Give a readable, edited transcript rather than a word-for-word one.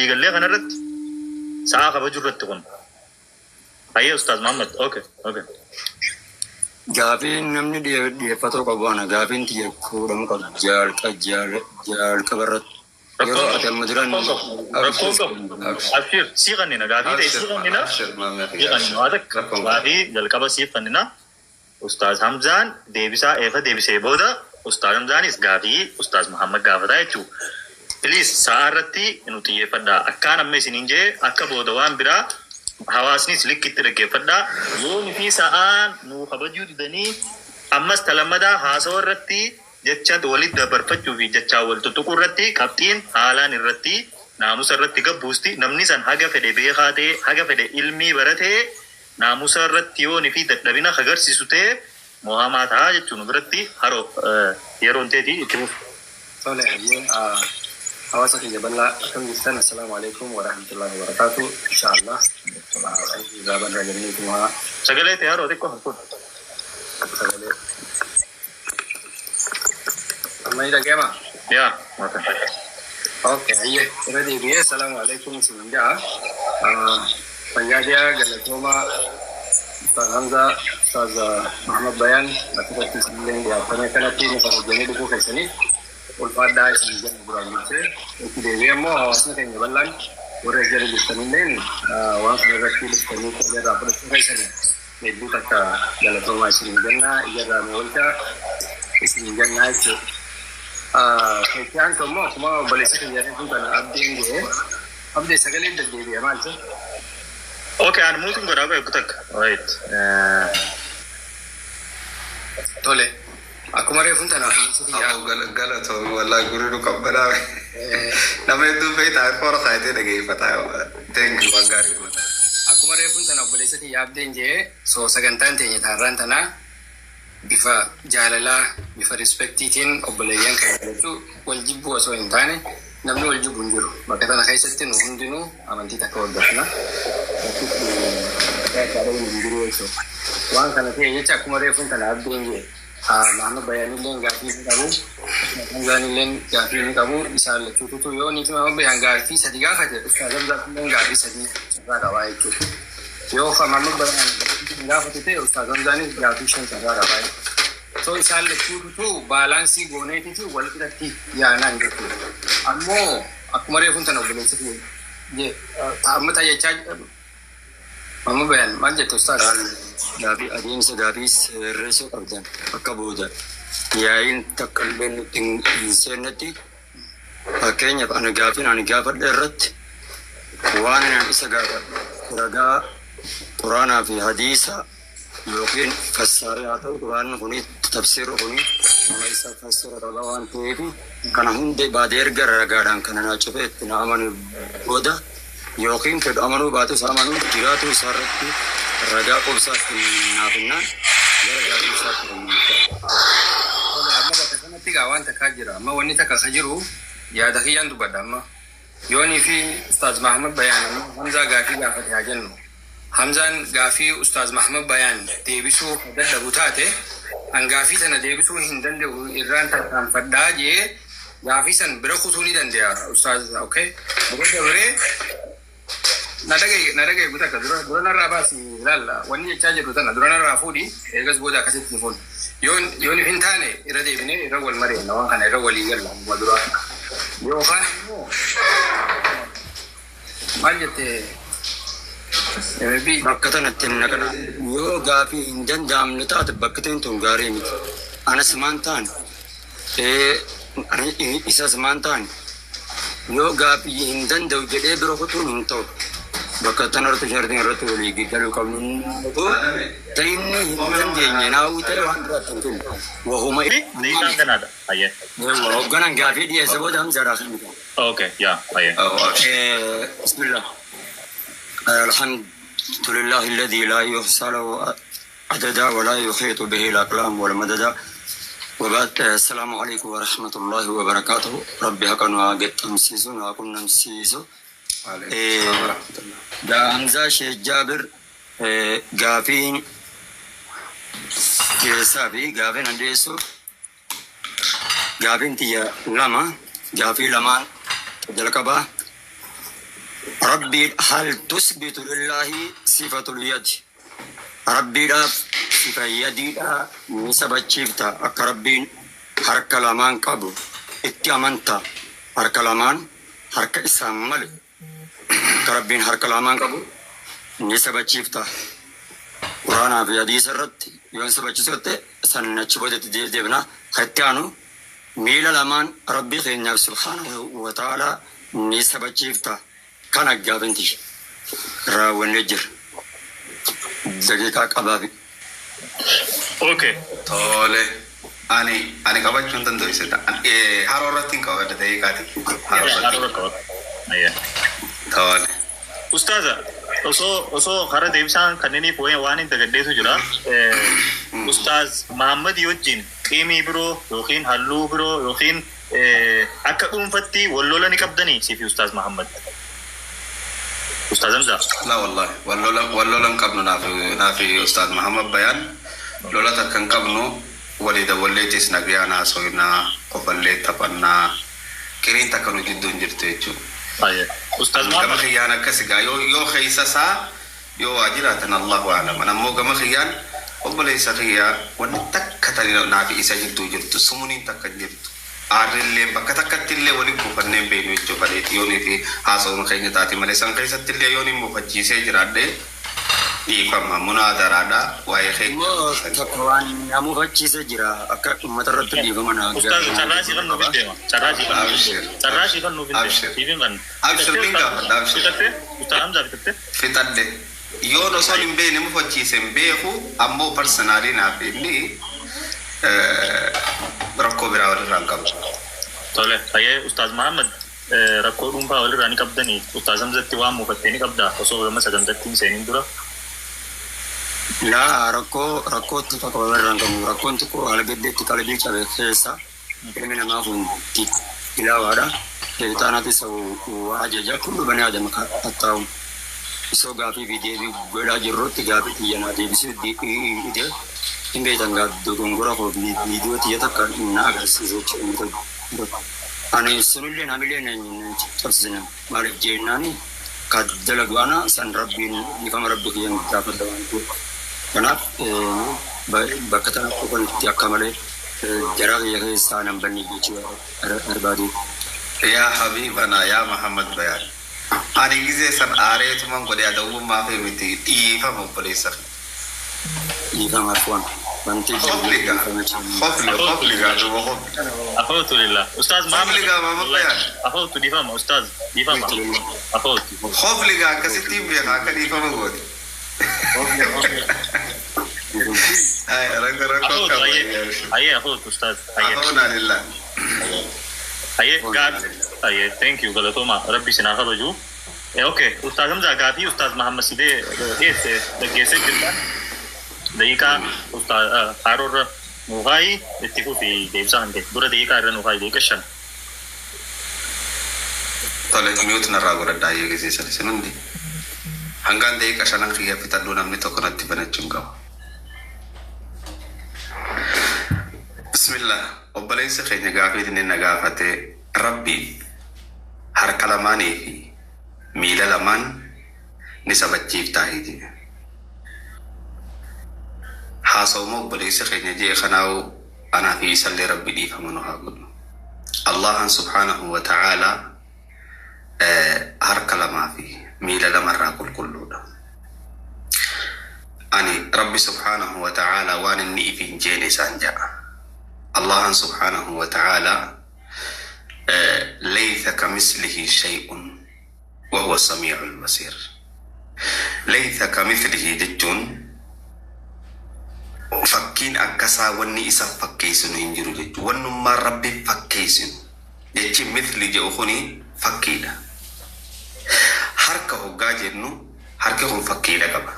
Waliigallee kanarratti sa'aa kabajuu irratti kun. Hayyee Ustaaz Muhammad. Okay, okay. Gaafiin namni dhiyeeffatuu qabu ana gaafiin tiyya fuudhamuu qabdu jalqaba irratti. Yeroo Rakkoon ati amma duraan qabu. Rakkoon qabu. Abshir sii qannina gaafii ta'e sii qannina. Abshir maamila Sii qannina waa takka gaafii jalqaba siif qannina. Ustaaz Hamzaan deebisaa eefa deebisee booda Ustaaz Hamzaanis gaafii Ustaaz Muhammad gaafataa jechuudha. Please sa'aa irratti nu xiyyeeffadhaa. Akkaan amma isiniin jee akka booda waan biraa hawaasnis likkitti dhaggeeffadhaa. Yoon fi sa'aan nu kabajuu didanii ammas talammadaa haasawa irratti jecha walitti dabarfachuu fi jechaa wal tuttuquu irratti qabxiin haalaan irratti naamusa irratti gabbuusti. Namni san haga fedhe beekaa ta'e haga fedhe ilmii baratee naamusa irratti yoon fi dadhabina agarsiisu ta'e mo'amaa ta'a jechuun biratti haroo yeroon ta'eeti itti fufu. Tole, hayyee hawaasa kiyya bal'aa akkam jirtan? Assalaamu alaikum wa rahmatullahi wa barakaatu. Inshaallah irraa barra jenneetuma. Sagalee ta'e haroo xiqqoo hafuun. Sagalee amma ni dhaga'ama? Yaa. Okay. Okay, hayyee irra deebi'ee assalaamu alaikum isin ja'a. Fayyaa dhiyaa galatoomaa Ustaaz Hamzaa, Ustaaz Muhammad Bayaan asirratti isinillee dhiyaattanii akkanatti nu kabajanii dhufuu keessaniif ulfaadhaa isin jenna duraan dursee. Itti deebi'ee immoo hawaasni keenya bal'aan warra jala jirtanilleen waan kana irratti dhuftanii qooda irraa fudhachuu keessanii hedduu takka galatoomaa isin jenna, ijarraa nu oolchaa isin jenna jechuudha. Itti aantu immoo akkuma obboleessa keenya reefuu kana abdiin ga'e abdee sagalee deddeebi'a maal ta'e? Okay, ani muutuun godhaa eeggu takka. Right. Tole. Akkuma reefuun tana obboleessa kiyya. Aboo galatoomi wallaahi gurri nu qabbanaa. Nama hedduun beektaa irfoora kaayatee dhageeffataa. Thank you, waan gaarii goota. Akkuma reefuun tana obboleessa kiyya abdeen jee so sagantaan teenya taarraan tanaa bifa jaalalaa bifa respectiitiin obboleeyyan keenya jechuu wal jibbuu osoo hin taane namni wal jibbu hin jiru. Bakka tana keessatti nu hundinuu amantii takka hordofna. Hin jiru jechuudha. Waan kana ta'e jecha akkuma reefuun tana abdeen jee Muhammad Bayaanilleen gaafii ni qabu. Hamzaanilleen gaafii ni qabu. Isaan lachuututu yoo niiti Muhammad Bayaan gaafii sadi gaafate Ustaaz Hamzaatilleen gaafii sadii irraa qabaa jechuudha. Yoo Muhammad Bayaan gaafate ta'e Ustaaz Hamzaanis gaafii shan irraa qabaa jechuudha. So isaan lachuututu balance gooneetiti wal qixatti yaanaan jechuudha. Ammoo akkuma reefuun tana obboleessi kiyya amma tayyachaa Muhammad Bayaan maal jette Ustaaz? Gaafii adeemsa gaafii sirreessuu qabdan akka booda yaa'iin takka illee nutti hin seennetti. Fakkeenyaaf ani gaafiin ani gaafadhe irratti waan ani isa gaafadhe ragaa quraanaa fi hadiisa yookiin fassaaree haa ta'u quraanni kuni tafsiirri kuni nama isa fassara qaba waan ta'eef kana hunda baadee erga ragaadhaan kana naa cufee itti na amanu booda yookiin fedhu amanuu baatus amanuu jiraatu isaarratti ragaa qubsaa itti naaf hinnaan gara gaafii isaatti kennu. Tole, amma bakka kanatti gaa waan takkaa jira. Amma wanni takka ka jiru yaada kiyyaan dubbadha amma. Yoonii fi Ustaaz Mahamad Bayaan amma Hamzaa gaafii gaafate haa jennu. Hamzaan gaafii Ustaaz Mahamad Bayaan deebisuu ka dadhabu taate an gaafii sana deebisuu hin danda'u irraan tarkaanfadhaa jee gaafii san bira kutuu ni danda'a Ustaaz, okay? Bira dabree na dhagaye na dhagaye gutakka dura dura narraa baasi ilaalla wanni jechaa jirru tana dura narraa fuudhi eegas booda akkasitti fuun yoon yoon hin taane irra deebinee irra wal mari'anna waan kana irra walii galla amma dura yookaan immoo maal jette MB? Bakka tanatti naqana yoo gaafii hin danda'amne taate bakki tun gaarii miti. Anas maan ta'an isas maan ta'an yoo gaafii hin danda'u jedhee bira kutuun hin ta'u. Bakka tanarratti shartiin irratti walii galuu qabnu ta'inni hin dandeenye naawwi ta'e waan biraatti hin kennu. Wahuma Niitaan kanaadha. Hayyee. Hoogganan gaafii dhiyeesse booda Hamzaadhaa kan ta'u. Okay, yaa hayyee. بسم الله الحمد لله الذي لا يحصى له عددا ولا يحيط به الأقلام والمددا وبعد السلام عليكم ورحمة الله وبركاته ربي هكذا قد أمسيسو ناكم نمسيسو. Hamzaa Sheekh Jaabir gaafiin keessaa fi gaafiin andeessu gaafiin tiyya lama gaafii lamaan jalqabaa. Rabbiin hal tusbitu lillaahi sifatul yadi. Rabbiidhaaf sifa yadiidha ni sabachiifta akka Rabbiin harka lamaan qabu itti amanta harka lamaan harka isaan male akka Rabbiin harka lamaan qabu ni sabachiifta. Quraanaa fi hadiisa irratti yoon sabachiisotte san achi boodatti deebina. Itti aanu miila lamaan Rabbii keenyaaf subhaanahu wa ta'aalaa ni sabachiifta. Kana gaafinti raawwannee jira. Daqiiqaa qabaafi. Okay. Tole. Ani qabachuu hin danda'u isa. Haroo irratti hin qabadha daqiiqaati. Haroo irratti. Ayya. Tole. Ustaaza, osoo karaa deebisaan kanneeniif waan hin dagaddeetu jira. Ustaaz Mahammad wajjin qiimii biroo yookiin halluu biroo yookiin akka dhuunfatti wal lola ni qabdanii siif Ustaaz Mahammad. Ustaaz Hamza. La wallahi wal lola hin qabnu naafi Ustaaz Muhammad Bayaan lola takka hin qabnu walii dawwalleetis nagayaan haasofnaa qofallee taphannaa qiriin takka nu jidduu hin jirtu jechuudha. Ayya. Ustaaz Gama Mahammad. kiyyaan akkas egaa yoo keessa isaa yoo waa jiraatan Allahu a'lam. Ani ammoo gama kiyyaan obboleessa kiyyaa wanni takka tani naafi isa jidduu jirtu sumuniin takka hin jirtu. Aarrillee bakka takkatti illee waliin kuufannee hin beeknu jechuudha kaleetti yoonii fi haasawuma keenya taate malee san keessatti illee yoon hin mufachiisee jiraadhe dhiifama munaadaraadha waa'ee keenya. Immoo takka waan na mufachiise jira akka uummata irratti dhiifama na Ustaaz carraa sii kan nuuf hin deema. Carraa sii kan nuuf hin deema. Carraa sii kan nuuf hin deema. Abshir. Siif hin kan. Abshir niin gaafadha abshir. Fixattee? Ustaaz Hamzaa fixattee? Fixadhe. Yoon osoo hin beekne mufachiise hin beeku ammoo personally naaf inni rakkoo biraa walirraa hin qabu. Tole, fayyee Ustaaz Mahammad rakkoo dhuunfaa walirraa ni qabdanii Ustaaz Hamzatti waan muufattee ni qabdaa osoo gama sagantatti hin seeniin dura. Laa rakkoo tokko walirraa hin qabu. Rakkoon tokko haala gaddeetti qalbii cabe keessa ilmi namaa kun ilaawaadha. Sheexaanatu isa waa ajaja kullu bani aadama hattaa'u. Isoo gaafii fi deebii godhaa jirrutti gaafii xiyya naa deebisuu dide hin beektan gaa dogongora koo viidiyoo xiyya takka na agarsiisa jechuudha. Ani sunillee namillee na cabsisine maaliif jennaan ka dalagu ana san Rabbiin dhiifama Rabbi kiyyan gaafadha waan ta'eef. Kanaaf bakka tana qofanitti akka malee jaraa kiyya keessaa nan banne jechuu barbaade. Yaa habiibana yaa Muhammad Bayaan. Ani gizee san aareetuman godhe adawwummaa fi miti dhiifama obboleessa. Dhiifama afwan. Wanti jiru Hofliga. dhiifama jechuudha. Hofli hofliga duuba hofli. Afawtu lillah. Ustaaz Mahammad. Hofliga Muhammad Bayaan. Afawtu dhiifama Ustaaz dhiifama. Afawtu. Hofliga akkasitti hin beeka akka dhiifama goote. Ay rakkoo rakkoo Afawtu qaba. ayyee. Ayyee afawtu Ustaaz. Ayyee. Afoonaa lillah. Ayyee gaafii. Ayyee thank you galatooma Rabbi sinaa kabaju. Okay Ustaaz Hamzaa gaafii Ustaaz Mahammad Sidee dhiyeesse dhaggeessee jirta. Daqiiqaa Ustaaz Haroorra nuufaayi itti fufi deebisaa kan ta'e dura daqiiqaa irra nuufaayi daqiiqa 5. Tole mute narraa godhadhaa ayyee gisee sana isin hundi. Hangaan daqiiqa shanan kiyya fixadhuu namni tokko natti banachuu hin qabu. Bismillah. Obboleessi keenya gaafii inni na gaafate Rabbi harka lamaanii fi miila lamaan ni sabachiiftaa jedhe. Haasawuma obboleessi keenya jee kanaa'u anaa fi isallee Rabbi dhiifama nu haa godhu. Allahan subhaanahu wa ta'aalaa harka lamaa fi miila lamarraa qulqulluudha. Ani Rabbi subhaanahu wa ta'aalaa waan inni if hin jeene isaan ja'a. Allahan subhaanahu wa ta'aalaa laysa kamislihi shay'un wa huwa samii'ul basiir. Laysa kamithlihi jechuun fakkiin akkasaa wanni isa fakkeessinu hin jiru jechuudha. Wannummaan Rabbi fakkeessinu jechi mithli jedhu kuni fakkiidha. Harka hoggaa jennu harki kun fakkiidha qaba.